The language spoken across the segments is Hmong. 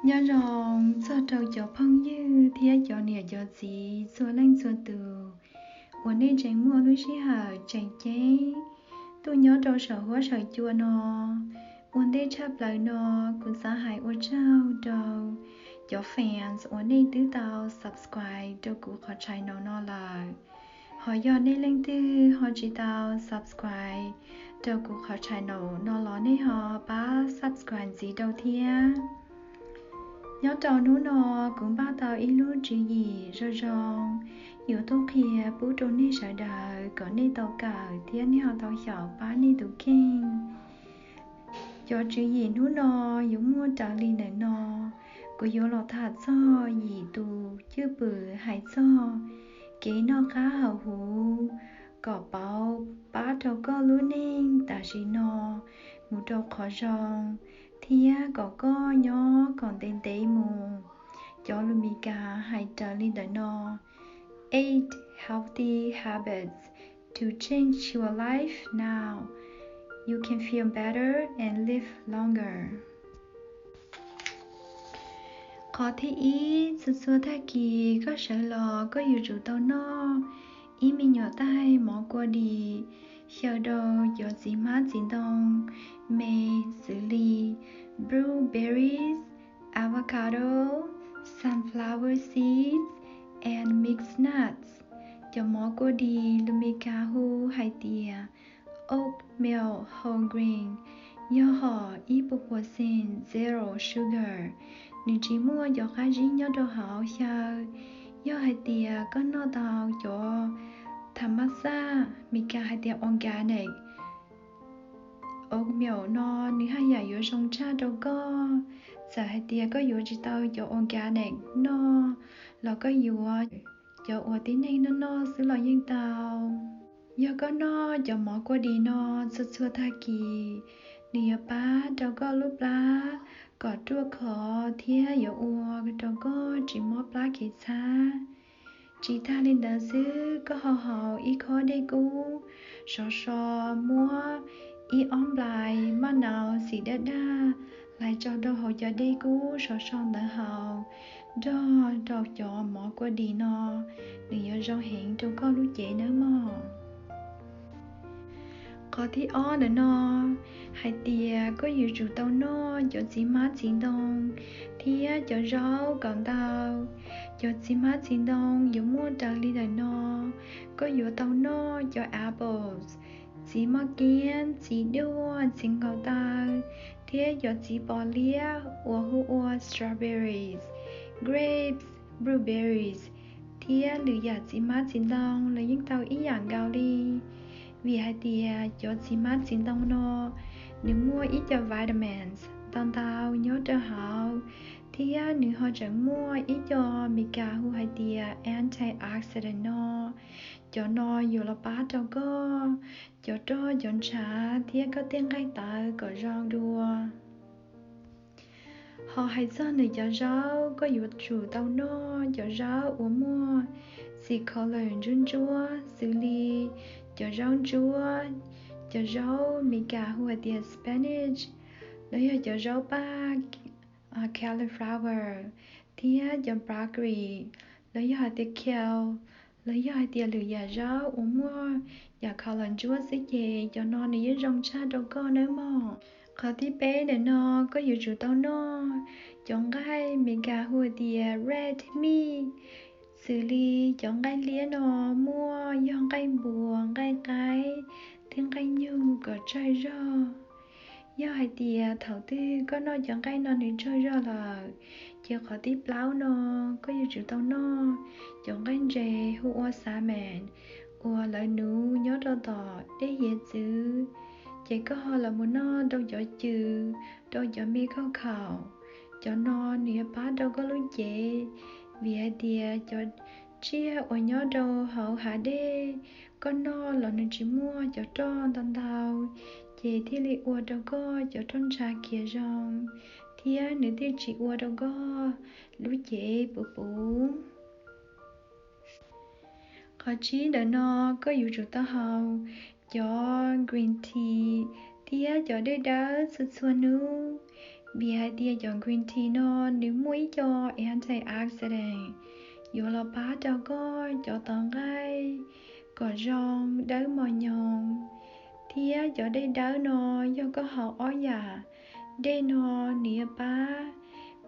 Nyob zoo txog rau cov phooj ywg thiab cov niam cov txiv txhua leej txhua tus uas nej tseem muaj lub sij hawm tseem ceeb tuaj nyob rau saum huab saum cua no. Ua ntej tshaj plaws no, kuv xav hais ua tsaug rau cov fans uas nej twb tau subscribe rau kuv qhov channel no lawm. Ho yog nej leej twg ho tsis tau subscribe rau kuv qhov channel no los nej ho pab subscribe ntxiv rau thiab. Nyob rau hnub no, kuv npaj tau ib lub tswv yim zoo zoo yuav tuaj qhia pub rau nej sawv daws kom nej tau kawm thiab nej ho tau xyaum pab nej tus kheej. Cov tswv yim hnub no yuav muaj raws li ntawm no. Kuv yuav los tham txog yim tus cwj pwm hais txog kev noj qab haus huv kom pauv pab rau koj lub neej tam sim no mus rau qhov zoo, thiab kom koj nyob kom ntev ntev mus. Cov lus Mis Kas hais raws li ntawm no: Eight healthy habits to change your life now. You can feel better and live longer. Qhov thib ib, txhua txhua tag kis koj sawv los koj yuav tsum tau noj ib me nyuam taig mov kua dis xyaw rau cov txiv hmab txiv ntoo me xws li blueberries, avocado, sunflower seeds, and mixed nuts. Cov mov kua dis lus Mis Kas hu hais tias oatmeal whole grain, yog hom ib puas percent zero sugar, nws tsis muaj cov qab zib nyob rau hauv xyaw. Yog hais tias koj noj tau cov thav mab xaj, Mis Kas hais tias organic oatmeal no, nws haj yam yuav zoo tshaj rau koj. Txawm hais tias koj yuav tsis tau cov organic noj los koj yuav cov uas tib neeg noj noj xwb los yeej tau. Yog koj noj cov mov kua dis no txhua txhua tag kis, nws yuav pab rau koj lub plab kom ruaj khov thiab yuav ua rau koj tsis mob plab kev txhab. Tsis tag li ntawd xwb, koj ho haus ib khob dej kub sov so, muab ib ob nplais maj nau xim daj daj hlais tso rau hauv cov dej kub sov so ntawd haus nrog rau cov mov kua dis no, nws yuav zoo heev rau koj lub cev nawb mog. Qhov thib ob ntawm no hais tias koj yuav tsum tau noj cov txiv hmab txiv ntoo thiab cov zaub kom ntau. Cov txiv hmab txiv ntoo yuav muaj raws li ntawm no. Koj yuav tau noj cov apples, txiv moj kiab, txiv duaj, txiv nkaus taw, thiab cov txiv pos liab uas hu ua strawberries, grapes, blueberries, thiab lwm yam txiv hmab txiv ntoo los yeej tau ib yam nkaus li. Vim hais tias cov txiv hmab txiv ntoo no nws muaj ib co vitamins ntau ntau nyob rau hauv, thiab nws ho tseem muaj ib co Mis Kas hu hais tias antioxidant no. Cov no yuav los pab rau koj cov roj cov ntshav thiab koj tej nqaij tawv kom zoo dua. Ho hais txog ntawm cov zaub, koj yuav tsum tau noj cov zaub uas muaj xim color ntsuab ntsuab xws li cov zaub ntsuab, cov zaub Mis Kas hu hais tias spinach, los yog cov zaub paj, cauliflower, thiab cov broccoli, los yog hais tias kale, los yog hais tias lwm yam zaub uas muaj yam color ntsuab xwb ces cov no nws yeej zoo tshaj rau koj nawb mog. Qhov thib peb ntawm no, koj yuav tsum tau noj cov nqaij Mis Kas hu hais tias red meat, xws li cov nqaij liab no muaj yog nqaij npua, nqaij qaib, thiab nqaij nyug kom tsawg zog. Yog hais tias thaum twg koj noj cov nqaij no nws tsawg zog lawm, ces qhov thib plaub no koj yuav tsum tau noj cov nqaij ntses hu ua salmon uas lawv nuv nyob rau tom dej hiav txwv, ces koj ho los mus noj rau cov cw, rau cov me kauj khaum. Cov no nws yuav pab rau koj lub cev, vim hais tias cov tsiaj uas nyob rau hauv hav dej, koj noj los nws tsis muaj cov roj ntau ntau, ces thiaj li ua rau koj cov roj ntsha khiav zoo, thiab nws thiaj tsis ua rau koj lub cev puv puv. Qhov tsib ntawm no, koj yuav tsum tau haus cov green tea thiab cov dej dawb txhua txhua hnub. Vim hais tias cov green tea no nws muaj ib co antioxidant yuav los pab rau koj cov tawv nqaij kom zoo dawb mos nyoos, thiab cov dej dawb no yog koj haus ob yam dej no nws yuav pab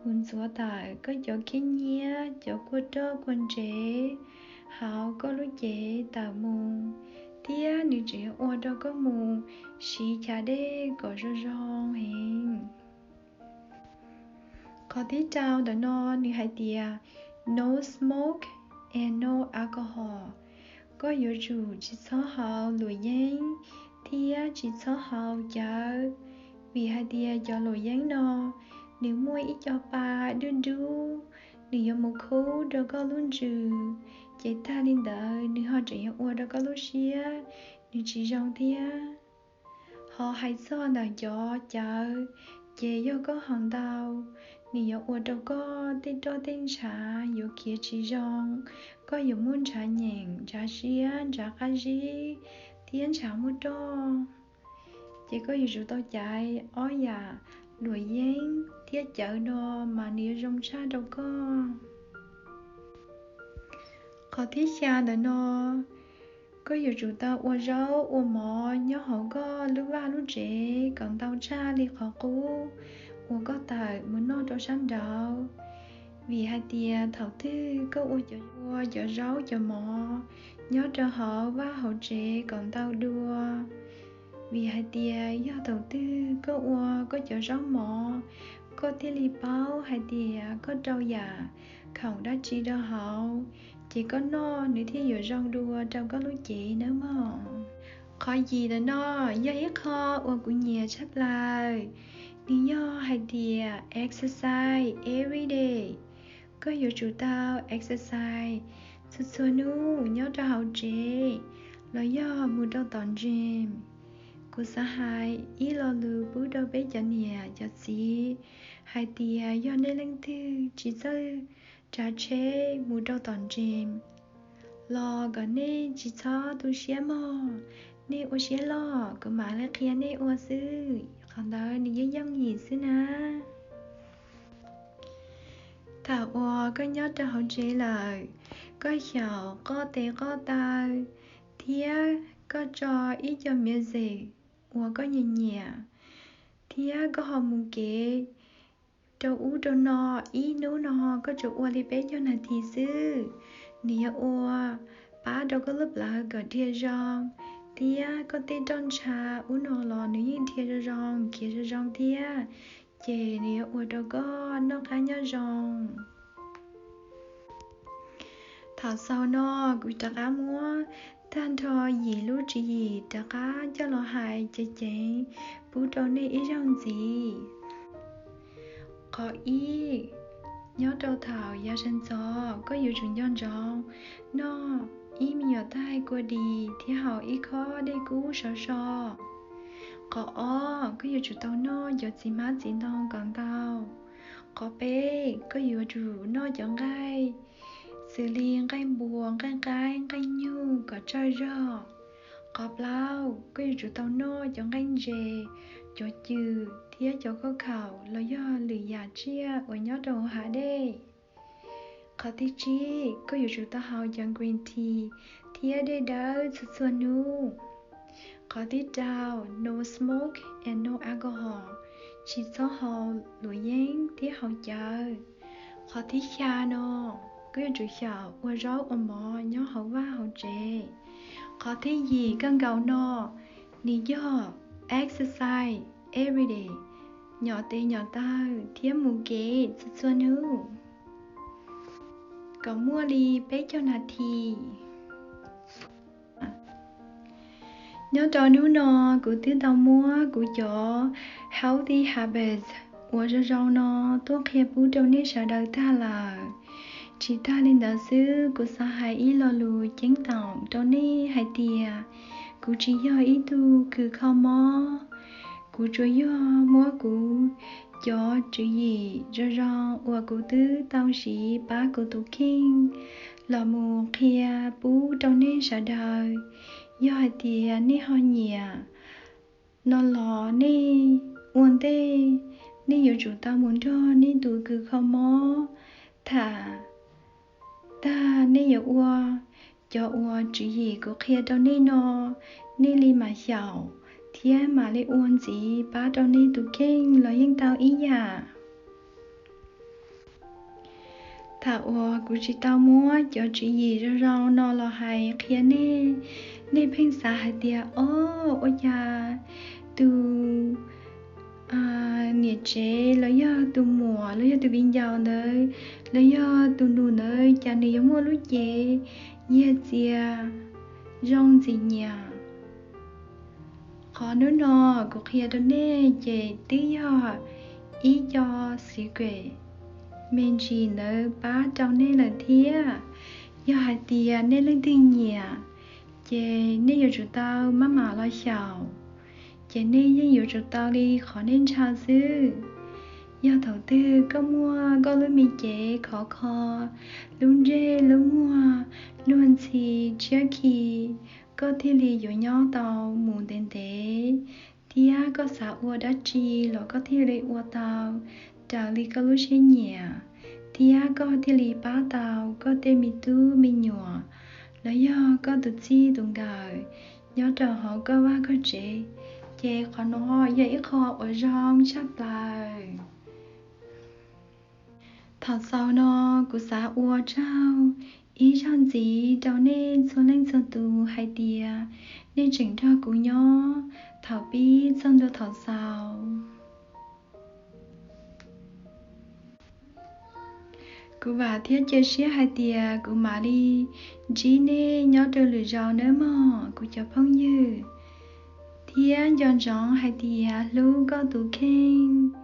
mus ntxuav tawm koj cov khib nyiab, cov kua roj kua ntsev hauv koj lub cev tawm mus, thiab nws tseem ua rau koj mus siv chav dej kom zoo zoo heev. Qhov thib rau ntawm no nws hais tias no smoke and no alcohol. Koj yuav tsum tsis txhob haus luam yeeb thiab tsis txhob haus cawv, vim hais tias cov luam yeeb no nws muaj ib co pa dub dub, nws yuav mus khub rau koj lub ntsws, ces tag li ntawd nws ho tseem yuav ua rau koj lub siab nws tsis zoo thiab. Ho hais txog ntawm cov cawv, ces yog koj haus ntau, nws yuav ua rau koj tej roj tej ntshav yuav khiav tsis zoo, koj yuav muaj ntshav nyeem, ntshav siab, ntshav qab zib, thiab ntshav muaj roj. Ces koj yuav tsum tau caiv ob yam luam yeeb thiab cawv no mas nws yuav zoo tshaj rau koj. Qhov thib xya ntawm no, koj yuav tsum tau ua zaub ua mov nyob hauv koj lub vaj lub tsev kom ntau tshaj li qhov qub uas koj tawm mus noj rau sab nraud. Vim hais tias thaum twg koj ua cov, ua cov zaub cov mov nyob rau hauv vaj hauv tsev kom ntau dua. Vim hais tias yog thaum twg koj ua koj cov zaub mov, koj thiaj li paub hais tias koj rau yam khoom dab tsi rau hauv, ces koj noj nws thiaj yuav zoo dua rau koj lub cev nawb mog. Qhov yim ntawm no yog ib qho uas kuv nyiam tshaj plaws, nws yog hais tias exercise every day. Koj yuav tsum tau exercise txhua txhua hnub nyob rau hauv tsev los yog mus rau tom gym. Kuv xav hais ib lo lus pub rau peb cov niam cov txiv hais tias yog nej leej twg tsis txawj tsav tsheb mus rau tom gym los kom nej tsis txhob tu siab mog. Nej ua siab loj, kuv mam li qhia nej ua xwb, qhov ntawd nws yeej yooj yim xwb na. Thaum uas koj nyob rau hauv tsev lawm, koj xyaum qoj tes qoj taw, thiab koj tso ib co music uas koj nyiam nyiam, thiab koj ho mus kev rau ub rau no, ib hnub no koj tsuas ua li peb caug nas this xwb, nws yuav ua pab rau koj lub plawv kom dhia zoo, thiab koj tej roj ntsha ub no los nws yeej dhia zoo zoo, khiav zoo zoo thiab, ces nws yuav ua rau koj noj qab nyob zoo. Thaum xaus no kuv rov qab muab tag nrho yim lub tswv yim rov qab coj los hais ceev ceev pub rau nej ib zaug ntxiv. Qhov ib, nyob rau thaum yav sawv ntxov koj yuav tsum nco ntsoov noj ib me nyuam taig kua dis thiab haus ib khob dej kub sov so. Qhov ob, koj yuav tsum tau noj cov txiv hmab txiv ntoo kom ntau. Qhov peb, koj yuav tsum noj cov nqaij xws li nqaij npua, nqaij qaib, nqaij nyuj kom tsawg zog. Qhov plaub, koj yuav tsum tau noj cov nqaij ntses, cov cwm thiab cov khaub khaum los yog lwm yam tsiaj uas nyob rau hauv hav dej. Qhov thib tsib, koj yuav tsum tau haus cov green tea thiab dej dawb txhua txhua hnub. Qhov thib rau, no smoke and no alcohol, tsis txhob haus luam yeeb thiab haus cawv. Qhov thib xya no, koj yuav tsum xyaum ua zaub ua mov nyob hauv vaj hauv tsev. Qhov thib yim kawg nkaus no, nws yog exercise every day, nyom tes nyom taw thiab mus kev txhua txhua hnub kom muaj li peb caug nas this. Nyob rau hnub no kuv twb tau muab kuv cov healthy habits uas zoo zoo no tuaj qhia pub rau nej sawv daws tag lawm. Tsis tag li ntawd xwb, kuv xav hais ib lo lus ceeb toom rau nej hais tias kuv tsis yog ib tug kws kho mob. Kuv tsuas yog muab kuv cov tswv yim zoo zoo uas kuv twb tau siv pab kuv tus kheej los mus qhia pub rau nej sawv daws. Yog hais tias nej ho nyiam no los nej ua ntej nej yuav tsum tau mus nrog nej tus kws kho mob tham tag, nej yuav ua cov uas tswv yim kuv qhia rau nej no, nej li mam xyaum thiab mam li ua ntxiv pab rau nej tus kheej los yeej tau ib yam. Thaum uas kuv tsis tau muab cov tswv yim zoo zoo no los hais qhia nej, nej pheej xav hais tias, o, ua cas tus niam tsev los yog tus muam los yog tus viv ncaus ntawd los yog tus nus ntawd cas nws yuav muaj lub cev yiag txias zoo ntxim nyiam. Qhov hnub no kuv qhia rau nej ces twb yog ib co secret me ntsis ntawd pab rau nej lawm thiab. Yog hais tias nej leej twg nyiam, ces nej yuav tsum tau maj mam los xyaum, ces nej yeej yuav tsum tau li qhov nej ntshaw xwb. Yog thaum twg koj muaj koj lub me cev khov kho, lub ntsej lub muag luag ntxhi tshiab khi, koj thiaj li yuav nyob tau mus ntev ntev, thiab koj xav ua dab tsi los koj thiaj li ua tau raws li koj lub siab nyiam, thiab koj thiaj li pab tau koj tej me tub me nyuam los yog koj tus txij tus nkawm nyob rau hauv koj vaj koj tsev. Ces qhov no yog ib qho uas zoo tshaj plaws. Thaum xaus no kuv xav ua tsaug ib zaug ntxiv rau nej txhua leej txhua tus hais tias nej tseem nrog kuv nyob thaum pib txog ntua thaum xaus. Kuv vam thiab cia siab hais tias kuv mam li ntsib nej nyob rau lwm zaus nawb mog kuv cov phooj ywg, thiab nco ntsoov hais tias hlub koj tus kheej.